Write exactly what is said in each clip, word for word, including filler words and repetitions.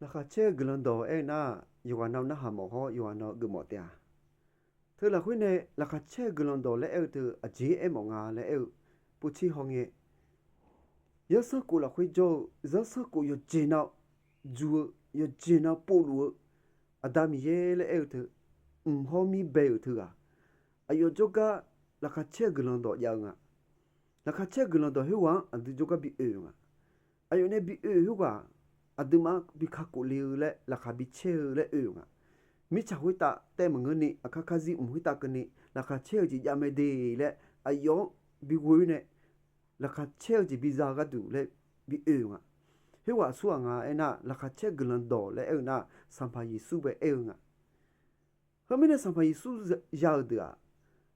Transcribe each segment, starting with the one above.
Laqkhaq caer-eu guiqlanq dawq aer-eu nar-aq, yawqghaq nav narhaq mawf hawr yawqghaq nav geufmawf taef-a. Teu lafkhoer nae laqkhaq caer-eu guiqlanq dawq laer aer-eu teu aqjeq aermawf nga laer aer-eu povtser hawngae, zanrsanrkhof lafkhoer jawr-eu, zanrsanrkhof yawqjeq nav ju-eu, yawqjeq nav povluf-eu, Aqda Miqyaer laer aer-eu teu, mq hawr mir bae-euq teughaq, aqyawf jawrgar laqkhaq caer-eu guiqlanq dawq jav-eu nga. Laqkhaq caer-eu guiqlanq dawq khoerghaq-anr aqdui jawrgar bi oe-euq nga. Aqyawf nae bi oe-euq khoerghaq, aqduimaf-anr bi kakhof le-eu laer, laqkhaq bi caer-eu laer oe-euq nga. Mirtsaq khoertav taev maqngeurni, aqkar karzir mq khoertav keuvni laqkhaq caer-eu jeq jav mae de laer, aqyawf-anr bi ghoe-awr nae, laqkhaq caer-eu jeq biza-eu gharduq laer bi oe-euq nga. Khoerghaq aqsurghaq nga aernar, laqkhaq caer guiqlanq dawq laer aer-eu nar, Sanqpaq Yeqsur bae aer-eu nga. Heumirnae Sanqpaq Yeqsur ya-euq deuq-aq,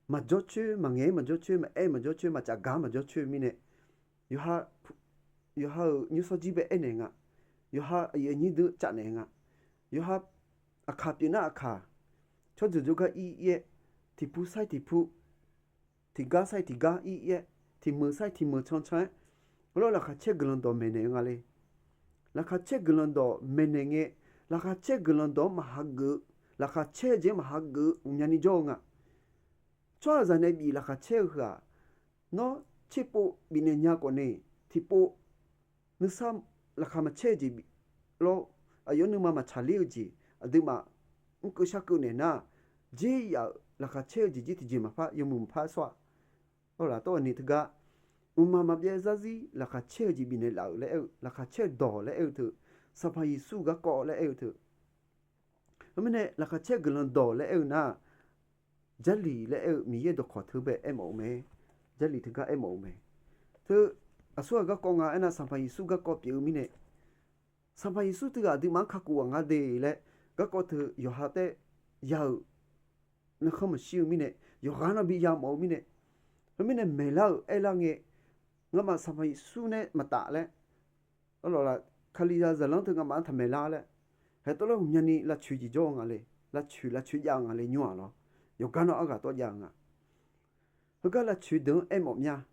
maqjawr coer, maqngaeq-aer maqjawr coer, maqaer maqjawr coer, maqcaf gaq maqjawr coer-eu mirnae, yawqha, yawqha-euq nymrsawr jir bae aernaeq nga. Yawqha aqyuif aqnyir deuq caf naeq nga. Yawqha aqkaq pyeuf nar aqkaq, tsawrjeuq jawrgar ir ir-aer, tiqpu sar-ir tiqpu, tiqgar sar-ir tiqgar ir ir-aer, tiqmeuq sar-ir tiqmeuq cancan-aer, heulof laqkhaq caer guiqlanq dawq maeqnaeq-eu nga le. Laqkhaq caer guiqlanq dawq maeqnaeq ngae, laqkhaq caer guiqlanq dawq-anr maqhageuf-eu, laqkhaq caer-eu jeq-anr maqhageuf-eu ghawqmyani jawr-eu nga. Tsawrhaqzaq nae bif laqkhaq caer-eu heu-aq, nawr tserpov bifnaeq nya khawf ni, tiqpov nuisar laqkhaq maqcaer-eu jeq lawr, aqyawf nuima maqtsaqler-eu jeq aqduimaf mr keuv shar keuv naeq nar, dzer yaf-euq laqkhaq caer-eu jeq jir tiqjeq maqpar yawmuiq maqpar sawr-a. Awrlaf tawr-eu ni teugar, mqmaq maqbyav zarzir laqkhaq caer-eu jeq bifnaeq laf-euq laer aer-eu, laqkhaq caer-eu dawq laer aer-eu teu, Sanqpaq Yeqsur garkawv laer aer-eu teu. Heumirnae laqkhaq caer guiqlanq dawq laer aer-eu nar, Jarlif laer aer-eu Miqyaer dawqkawq teu bae aermawf-eu mae. Jarlif teugar aermawf-eu mae. Teu aqsurghaq garkawv nga aernar, Sanqpaq Yeqsur garkawv pyeuf-eu mirnae, Sanqpaq Yeqsur teughaq aqduimaf-anr kakhof ghaq nga de laer, garkawv teu yawqha taef ya-euq nuikhanr maqshir-eu mirnae, yawqghaq nav bi yamawf-eu mirnae, heumirnae maeqlar-euq aerlar ngae, ngamaf Sanqpaq Yeqsur nae maqtaf laer, arlawq la, Kalizaq zaqlanr teu ngamaf-anr taqmaeq lar laer, haeq tawvlawr ghawqmyani lavcoeq jeq jawr-eu nga le, lavcoeq lavcoeq jav-eu nga le nymr-aq lawr, yawqgar nawr arghaq tawv jav-eu nga. Heugar lavcoeq deuq-anr aermawf mya.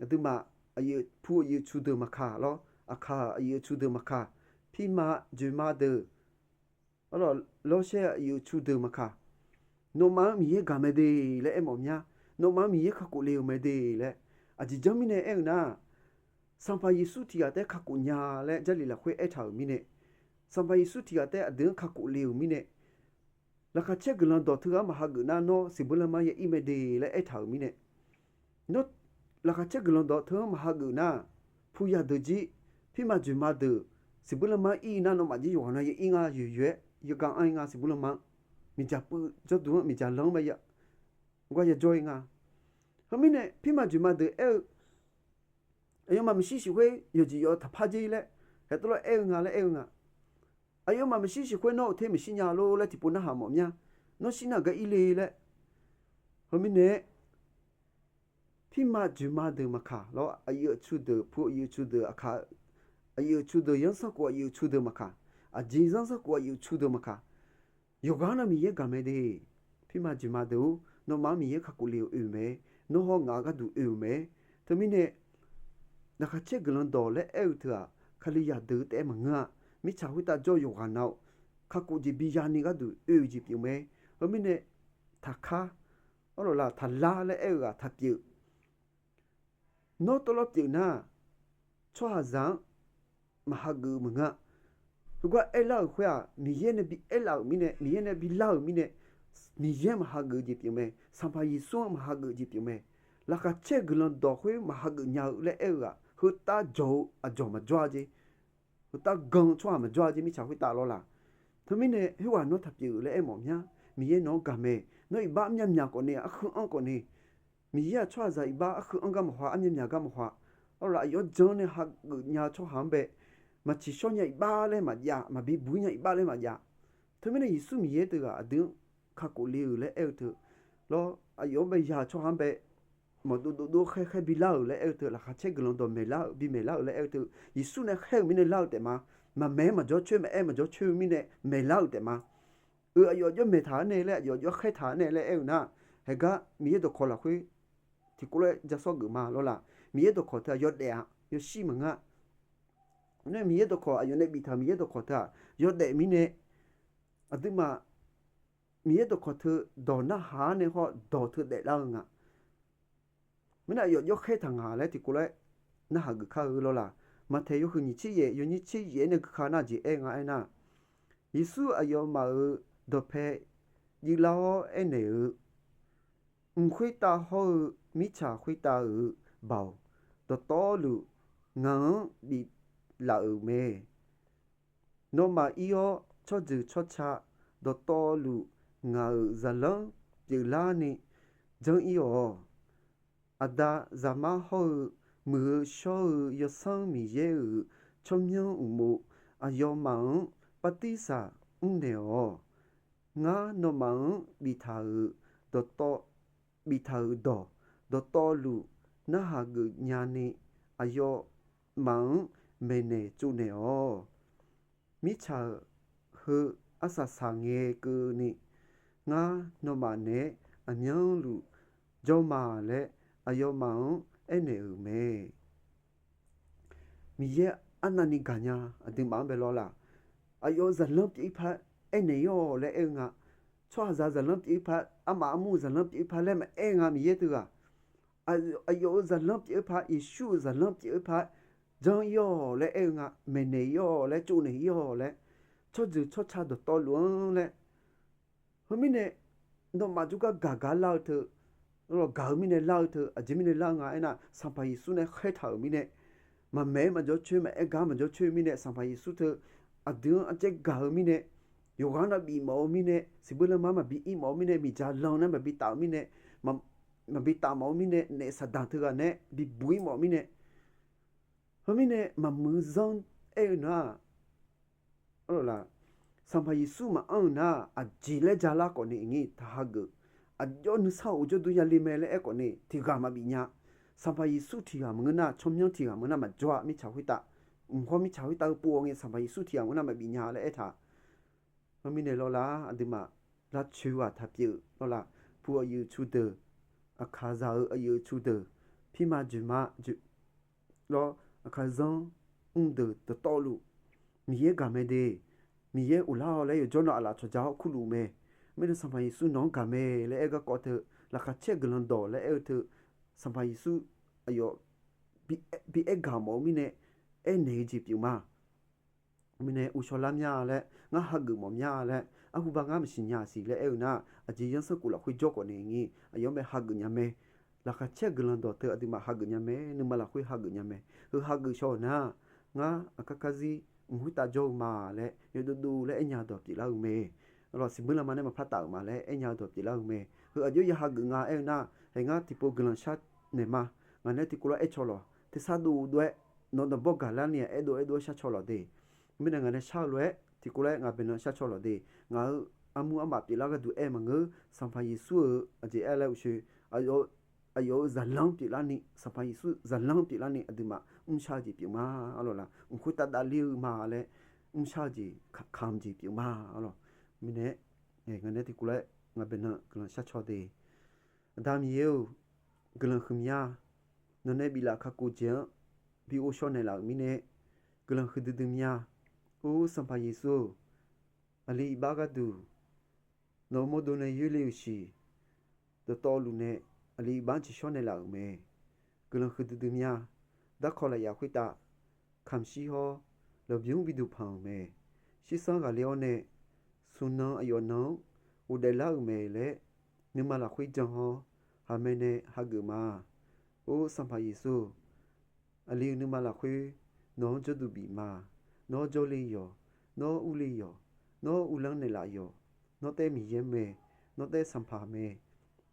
Aqduimaf aqyuif pu aqyuif cu deuq maqkaq lawr, aqkaq aqyuif cu deuq maqkaq, pirma dzoeqma deuq, arlawq lawrshaer aqyuif cu deuq maqkaq, nawmaf-anr Miqyaer gaq mae de laer aermawf mya. Nawmaf-anr Miqyaer kakhof le-euq mae de laer. Aqjeq janr mirnae aer-eu nar, Sanqpaq Yeqsur tiqghaq taef-aer kakhof nya laer Jarlif lafkhoer aertaq-euq mirnae, Sanqpaq Yeqsur tiqghaq taef-aer aqdui-anr kakhof le-euq mirnae, laqkhaq caer guiqlanq dawq teughaq-anr maqhageuf nar, nawr siqbur lanma ya ir mae de laer aertaq-euq mirnae, nawr laqkhaq caer guiqlanq dawq teu-anr maqhageuf nar, pu ya deuq jir, pirma dzoeqma deuq, siqbur lanma ir nar, nawmaf jir yawqghaq nav ya ir nga, yoeq yoeq-aer yagaq anr-ir nga siqbur lanma-anr, miqdzaq puiv jawrduq-anr miqdzaq lanr-anr maqya gar yajawr-ir nga. Heumirnae pirma dzoeqma deuq aer-eu, aqyawfmaf maqshir siq khoer yawqjeq yawf taqpar jer laer, haeq tawvlawr aer-eu nga laer aer-eu nga. Aqyawfmaf maqshir siq khoer nawr uqter maqshir nya lor laer tiqpov narhaq mawf mya. Nawr shir nar gar ir le laer. Heumirnae-aer, pirma dzoeqma deuq maqkaq lawr, aqyuif aqcu deuq, pu aqyuif cu deuq, aqkaq aqyuif cu deuq, zanrsanrkhof aqyuif cu deuq maqkaq, aqjeq zanrsanrkhof aqyuif cu deuq maqkaq, yawqghaq nav Miqyaer gaq mae de. Pirma dzoeqma deuq-or, nawmaf-anr Miqyaer kakhof le-euq oe-eu mae. Nawr hawr ngaq-eu gharduq oe-eu mae. Teumirnae, laqkhaq caer guiqlanq dawq laer aer-eu teu-aq, Kalizaq deuq taef-aer maqngeur-a. Mirtsaq khoertav jawr-eu yawqghaq nav-awr, kakhof jeq bi yani gharduq oe-eu jeq pyeuf mae. Heumirnae, taqkar, arlawq la, taqlar laer aer-eu ghaq taqpyeuf. Nawr tawvlawr pyeuf nar, tsawrhaqzaq-anr maqhageuf-eu maqngeur-a. Heugar aerlar-euq khoer-aq, Miqyaer nae bi aerlaf-euq mirnae, Miqyaer nae bi lar-euq mirnae, Miqyaer maqhageuf jeq pyeuf mae. Sanqpaq Yeqsur-anr maqhageuf jeq pyeuf mae. Laqkhaq caer guiqlanq dawq khoer maqhageuf nya-eu laer aer-eu-aq, heutav jawq-eu aqjawq maqjawr-a jeq. Heutav gan-eu tsawrhaq maqjawr-a jeq mirtsaq khoertav lawr la. Teumirnae khoerghaq nawr taqpyeuf laer aermawf mya. Miqyaer nawq-anr gaq mae. Nawr iqbax armyavmyaq khawfni, arkheu anr khawfni, Miqyaer-aq tsawrhaqzaq iqbax arkheu anr gar maqhaw, armyavmyaq gar maqhaw. Arlawq, aqyawf-anr jan-awr nae hageuf nya-eu tsawrhaq-anr bae, maqtsiqshawr nya iqbax laer maqjav, maqbi buq nya iqbax laer maqjav. Teumirnae Yeqsur Miqyaer teughaq aqdui-anr kakhof le-euq laer aer-eu teu, lawr, aqyawf-anr bae ya-eu tsawrhaq-anr bae mawqdov dov dov khaer khaer bi lar-euq laer aer-eu teu, laqkhaq caer guiqlanq dawq maeqlar-eu, bi maeqlar-euq laer aer-eu teu, Yeqsur nae khaer-euq mirnae lar-eu taef ma. Maqmaeq-aer maqjawr coer, maqaer maqjawr coer-eu mirnae maeqlar-euq taef ma. Eu, aqyawf jawr maeq taq-anr nae laer, aqyawf jawr khaer taq-anr nae laer aer-eu nar, haegar Miqyaer dawqkawq lafkhoer tiqkawv lof-aer ja sawr geuf ma lawr la. Miqyaer dawqkawq teu-aq yawdaef-a, yawshir maqngeur-a. Nar Miqyaer dawqkawq, aqyawf nae biftaq-euq Miqyaer dawqkawq teu-aq yawdaef mirnae, aqduimaf Miqyaer dawqkawq teu dawq narhaq-ar nae hawr dawq teu daeflar-eu nga. Mirnae aqyawf jawrkhaer taq nga laer tiqkov laer narhaq geuf kar-eu lawr laq. Maqtaeq yawhuiq nyiq tser yaef yawnyir tser yaef-aer nae gui ka nar jeq aer nga aernar, Yeqsur aqyawfmaf-euq dawqpae juivlar-awr aernaeq-eu, Mq khoertav hawr-eu mirtsaq khoertav-euq Baoq dawqtawvluf ngaq-anr biflaf-euq mae. Nawmaf ir-awr, tsawrjeuq tsawrca dawqtawvluf ngaq-euq zaqlanr pyeuflarni janr ir-awq. Aqda, Zaqmar hawr-eu Muiq-eu shawr-eu Yawsanr Miqyaer-euq tsawrmyanr uqmov aqyawfmaf-anr bartirsaq mrnaeq-awq. Ngar nawmaf-anr biftaq-euq dawqtawv, biftaq-euq dawq dawqtawvluf narhaq geuf nyani, aqyawfmaf-anr maeqnaeq tsovnaeq-awq. Mirtsaq heu arsaq saqngae keuvni, ngar nawmaf naeq-aer aqmyanluf jawr ma laer aqyawfmaf-anr aernaeq-euq mae. Miqyaer arnavni gaqnya aqduimaf-anr bae lawr laq. Aqyawf-euq zaqlanr pyeuf-ir par aernaeq ir-awq laer aer-eu nga. Tsawrhaqzaq zaqlanr pyeuf-ir par, armaf armur-eu zaqlanr pyeuf-ir par laer maqaer nga Miqyaer teughaq. Aqyawf-euq zaqlanr pyeuf-ir par, Yeqsur-euq zaqlanr pyeuf-ir par janr ir-awq laer aer-eu nga. Maeqnaeq ir-awq laer, tsovnaeq ir-awq laer, tsawrjeuq tsawrca dawqtawvluf-anr laer. Heumirnae nawmaf jawrgar gaq gar lar-eu teu, gaq-eu mirnae lar-eu teu, aqjeq mirnae lar-eu nga aernar, Sanqpaq Yeqsur nae khaertaq-euq mirnae, maqmaeq-aer maqjawr coer, maqaer gar maqjawr coer-eu mirnae, Sanqpaq Yeqsur teu aqdui-anr arjaer gaq-eu mirnae, yawqghaq navbif mawf-eu mirnae, siqbeur lanma maqbi ir mawf-eu mirnae, miqdzaq lan nae maqbi taf-eu mirnae, maqbi taf mawf-eu mirnae, naef saqdaq teughaq nae bibuq-ir mawf-eu mirnae, heumirnae maqmuiq zanr aer-eu nar, Sanqpaq Yeqsur maqanr-eu nar, aqjeq laer ja lar khawfni ngir taq hageuf. Aqjox nuisar-euq uqdzawr dur yale mae laer aer khawfni tiq ghaq maqbif nya. Sanqpaq Yeqsur tiq ghaq maqngeur nar, tsawrmyanr tiq ghaq maqngeur nar maqjawr-a. Mirtsaq khoertav, mq hawr mirtsaq khoertav-eu pov-awr ngae Sanqpaq Yeqsur tiq ghaq maqngeur nar maqbif nya laer aertaq. Heumirnae lawrlar, aqduimaf lavcoeq ghaq taq pyeuf lawrlar. Pu aqyuif cu deuq, aqkaqzaq-eu aqyuif cu deuq, pirma joeqma lawr, aqkaqzanr mr deuq dawqtawvluf, Miqyaer gaq mae de. Miqyaer uvlar-awr laer yawqjawr nawq aqlaf cawqja-awr kurluf mae. Mirnae Sanqpaq Yeqsur nawq-anr gaq mae laer aer garkawv teu, laqkhaq caer guiqlanq dawq laer aer-eu teu, Sanqpaq Yeqsur aqyawf bi aer gaq mawf-eu mirnae, aernaeq-eu jeq pyeuf ma. Mirnae uvshaw lar mya laer, ngar hageuf mawf mya laer, arhuba ngar maqsiq nya siq laer aer-eu nar, aqjeq zanrsanrkhof lafkhoer jawr khawfni ngir aqyawf-anr bae hageuf nya mae. Laqkhaq caer guiqlanq dawq teu aqduimaf hageuf nya mae, nuima lafkhoer hageuf nya mae. Heu hageuf shaw-euq nar, ngar aqkar karzir mq khoertav jawr-eu ma laer yawdovdov laer aernya-eu dawq pyeuflar-eu mae. Lawq, siqbeur lanma nae maqpar taf-euq ma laer aernya-eu dawq pyeuflar-eu mae. Heu aqjox ya hageuf nga aer-eu nar, hae ngar tiqpov guiqlanq shar naeq ma. Ngaq nae tiqkov lof-aer aer caw lawq, tersar dovdov-aer nawq-anr dawqbawr gaqlar ni-aq aerdov aerdov-aer shar caw lawq de. Mirnae ngaq nae shar-eu lof-aer tiqkov lof-aer ngaq baeqnan shar caw lawq de. Ngaq-euq armur armaf pyeuflar gharduq aer maqngeur. Sanqpaq Yeqsur-euq aqjeq aer laer uqshoe, aqyawf-euq zaqlanr pyeuflarni, Sanqpaq Yeqsur zaqlanr pyeuflarni aqduimaf mrshar-eu jeq pyeuf ma. Arlawq laf, mq khoertav davler-eu ma laer mrshar-eu jeq, kamq jeq pyeuf ma. Arlawq, mirnae ngaq nae tiqkov lof-aer ngaq baeqnan guiqlanq shar caw de. Aqda Miqyaer-or, guiqlanq huiqmya. Nawq nae biflaf kakhof jeq-anr bi ghovshaw naeqlaf-euq mirnae guiqlanq huiqdui dui mya. Or Sanqpaq Yeqsur-or, aqli iqbax gharduq nawq-euq mawrdo nae yoerle-euq shiq. Dawqtawvluf nae aqli iqbax-anr jeqshawr naeqlaf-euq mae. Guiqlanq huiqdui dui mya. Darkawq lafyaq khoertav kamq shir hawr, lmqbymr biduq panq-euq mae. Shirsanr ghaqler-awr nae smq nan aqyawf nan-anr ghofdaef lar-euq mae laer nuima lafkhoer jan hawr, haqmae nae hageuf ma. Or Sanqpaq Yeqsur, aqli-euq nuima lafkhoer nawq-anr jawrduq bif ma. Nawr jawrle yawq, nawr urle yawq, nawr uvlanr naeqlaf yawq, nawr taef Miqyaer mae, nawr taef Sanqpaq mae,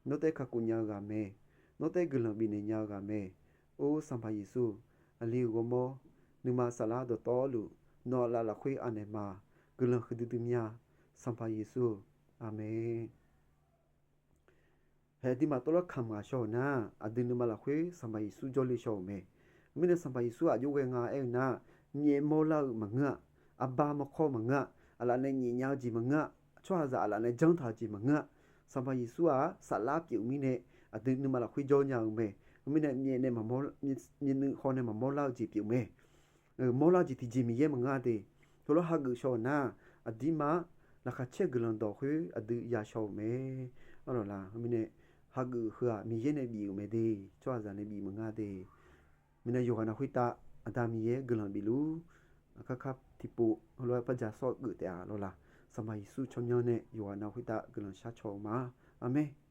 nawr taef kakhof nya-eu ghaq mae, nawr taef guiqlanq bifnaeq nya-eu ghaq mae. Or Sanqpaq Yeqsur, aqli-euq ghawrmawr nuima saflar dawqtawvluf nawq aqlaf lafkhoer anaeq ma. Guiqlanq huiqdui dui mya. Sanqpaq Yeqsur-or, aqmeq. Hae aqduimaf tawvlawr kamq ghaq shaw-euq nar, aqdui nuima lafkhoer Sanqpaq Yeqsur jawrle shaw-euq mae. Mirnae Sanqpaq Yeqsur aqjox ghae nga aer-eu nar, myaef mawrlar-eu maqngeur-a, arbar mawrkawr maqngeur-a, aqlaf nae nyiq nya-eu jeq maqngeur-a, tsawrhaqzaq aqlaf nae janr taq-eu jeq maqngeur-a. Sanqpaq Yeqsur-aq saflar pyeuf-eu mirnae aqdui nuima lafkhoer jawr nya-eu mae. Mirnae myaef nae maqmawr, myaef nuiv haw nae maqmawr lar-eu jeq pyeuf mae. mawrlar-eu jeq tiqjeq Miqyaer maqngeur-a de. Heulof-aer hageuf shaw-euq nar, aqdirma-anr laqkhaq caer-eu guiqlanq dawq khoer aqdui ya shaw-euq mae. Arlawq la, mirnae hageuf heu-aq Miqyaer nae bif-euq mae de, tsawrhaqzaq nae bif maqngeur de. Mirnae yawqghaq nav khoertav Aqda Miqyaer guiqlanq bifluf-ur. Aqkar kar tiqpov heulof-aer par ja sawr-eu geuf taef-a lawq la. Sanqpaq Yeqsur tsawrmyanr nae yawqghaq nav khoertav guiqlanq shar caw-eu ma. Aqmeq.